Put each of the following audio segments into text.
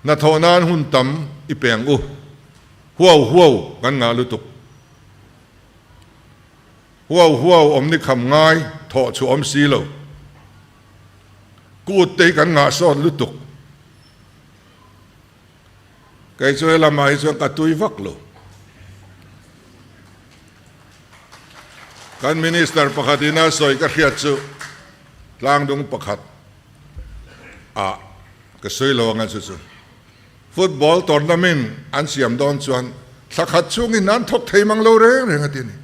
Hnathawh nan hun tam i pe ang u. Huau huau kan ngah lutuk. Huau huau awm ni kham ngai thawh chhuah awm si lo. Kut te hi kan ngah sawt lutuk. Kei chu he lamah hi chuan ka tui vak lo. Kan Minister pakhat ina sawi ka hriat chu tlangdung pakhat ah ka sawi lo anga chu chu football tournament an siam dawn chuan thla khat chhungin an thawk thei mang lo reng reng a ti a ni.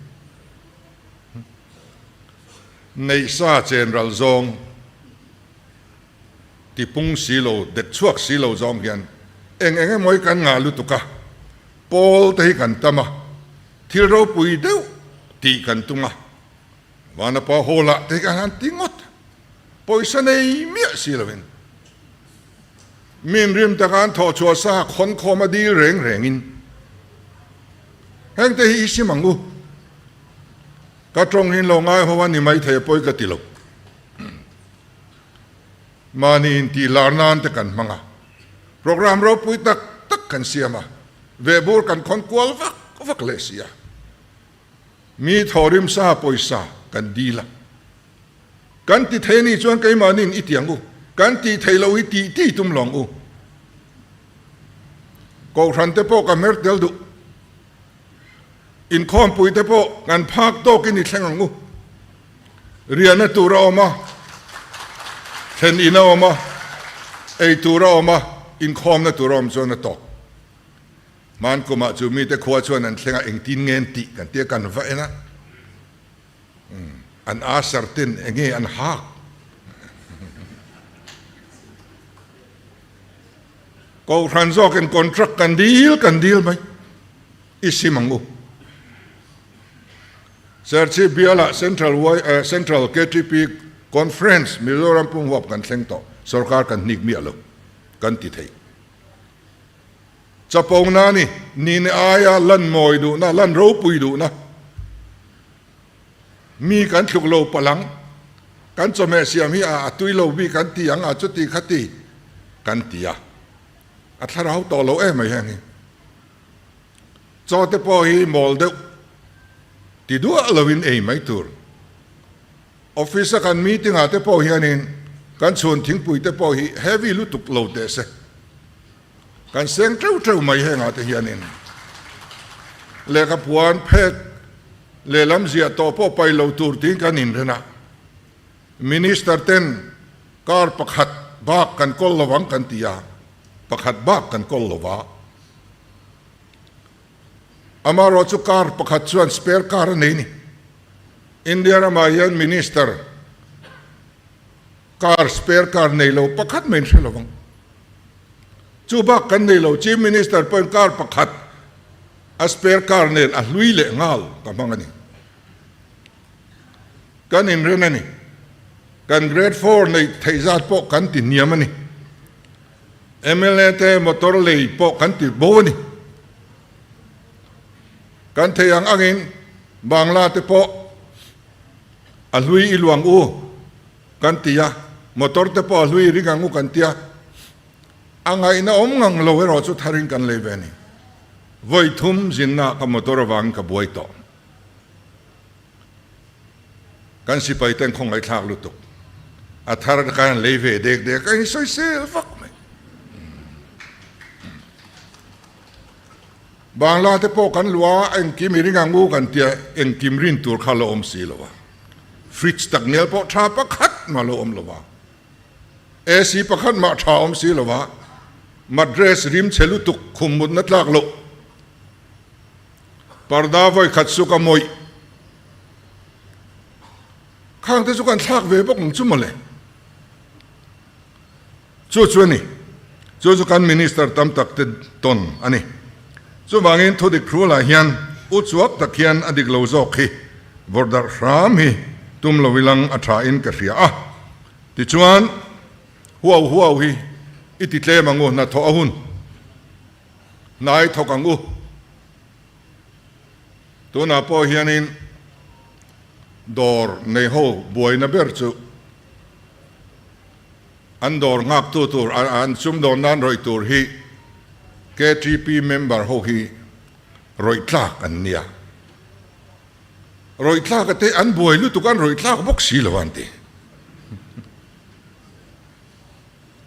Neihsa chen ral zawng. Ti pung si lo, det chhuak si lo zawng hian eng eng emaw hi kan ngah lutuk a, pawl te hi kan tam a, thil ropui deuh tih kan tum a, Vanapa Hall ah te hi kan han ti ngawt, pawisa nei miah si lovin min rim taka an thawh chhuah sa khawn khawm a dil reng rengin heng te hi i sim ang u, ka tawng hi in lo ngai ho a ni maithei a pawi ka ti lo. Mahni intih lar nan te kan hmang a, programme ropui tak tak kan siam a, vehbur kan khawn kual vak vak leh si a, mi thawhrim sa pawisa kan dil a, kan ti thei anih chuan keimahniin i ti ang u, kan tih theih loh hi tih tih tum lo ang u. Kohhran te pawh ka hmer tel duh, inkhawmpui te pawh kan phak tawkin i thleng ang u. Riahna tur a awm a, thlen in a awm a, ei tur a awm a, inkhawmna tur a awm chuan a tawk. Hman kumah chu mite khua chuan an thleng a, engtin nge an tih kan tia kan va en a, an asar ten enge an hak. Kohhran zawkin contract kan dil kan dil mai, i sim ang u. Serchhip bialah Central Y Central ktp Conference Mizoram pumhuap kan thleng tawh, sorkar kan hnik miah lo kan ti thei. Chapona ni, nine aia lan mawi duhna, lan ropui duhna, mi kan tluk lo palang, kan chawhmeh siam hi a tui lo bik an ti ang a chuti khati kan ti a, a thlarau tawh lo em mai heng hi. Chaw te pawh hi mawl deuh ti duah loin ei mai tur. Office a kan meeting ah te pawh hianin kan chhun thingpui te pawh hi heavy lutuk lo teh se. Kan seng teuh teuh mai hengah te hianin lehkha puan phek lehlam ziah tawh pawh pai lo tur tiin kan inren a. Minister ten car pakhat bak kan kawl lo ang kan ti a, pakhat bak kan kawl lo va. Amaherawh chu car pakhat chuan spare car a nei ni. India ramah hian minister car spare car nei lo pakhat mai in hre lo ang. Chu bak kan nei lo, Chief Minister pawhin car pakhat a spare car nen a hlui leh nghal ka hmang a ni. Kan inren a ni. Kan grade four neih theih zat pawh kan ti hniam a ni. Mla te motor lei pawh kan ti bo a ni. Kan thei ang angin Bangla te pawh a hlui i luang u kan ti a, motor te pawh a hlui i ring ang u kan ti a, a ngaihna awm ngang lo erawh chu tharin kan lei ve a ni. Vawi thum zinna ka motor avangin ka buai tawh. Kan sipai ten khawngaihthlak lutuk. A thar khan an lei ve dek dek a, in sawisel vak mai. Bangla te pawh kan luah a, engkim i ring ang u kan tia, engkim rin tur kha lo awm si lo a. Fridge tak nel pawh tha pakhat mah lo awm lo a. AC pakhat mah tha awm si lo a. Mattress rim chhe lutuk khum mutna tlak loh. Parda vawi khat chu ka mawih. Khang te chu kan thlak ve bawk ang chu mawle. Chu chu a ni. Chu chu kan Minister tam tak te tawn a ni. Chuvangin thudik hrualah hian u chuak tak hian a dik lo zawk hi vawrh darh hram hi tum lo ilang a tha in ka hria a. Tichuan huau huau hi i ti tlem ang u hnathawh a hun. Hnai thawk ang u. Tunah pawh hianin dawr nei ho buaina ber chu an dawr nghaktu tur, an sumdawn nan rawih tur hi KTP member ho hi rawih tlak an nia. Rawih tlak a te an buai lutuk an rawih tlak bawk si lo an ti.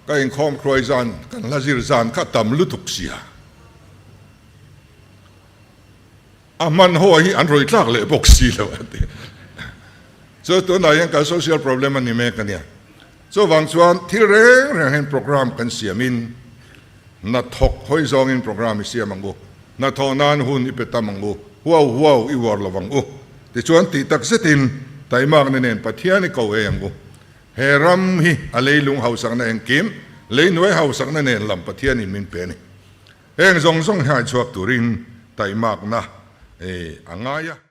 Ka inkhawm hruai zan kan hla zir zan kha tam lutuk sia. A hman ho hi an rawih tlak leh bawk si lo a ti. Chu tunah hian kan social problem a ni mek a nia. Chuvang chuan thil reng reng hian program kan siamin hnathawk hawi zawngin program i siam ang u, hnathawh nan hun i pe tam ang u, huau huau i uar lo ang u. Tichuan tih tak zetin taimakna nen Pathian i ko ei ang u. He ram hi a leilung hausakna engkim, leinuai hausakna nen lam Pathianin min pe a ni. Heng zawng zawng hi a chhuak turin taimakna a ngai a.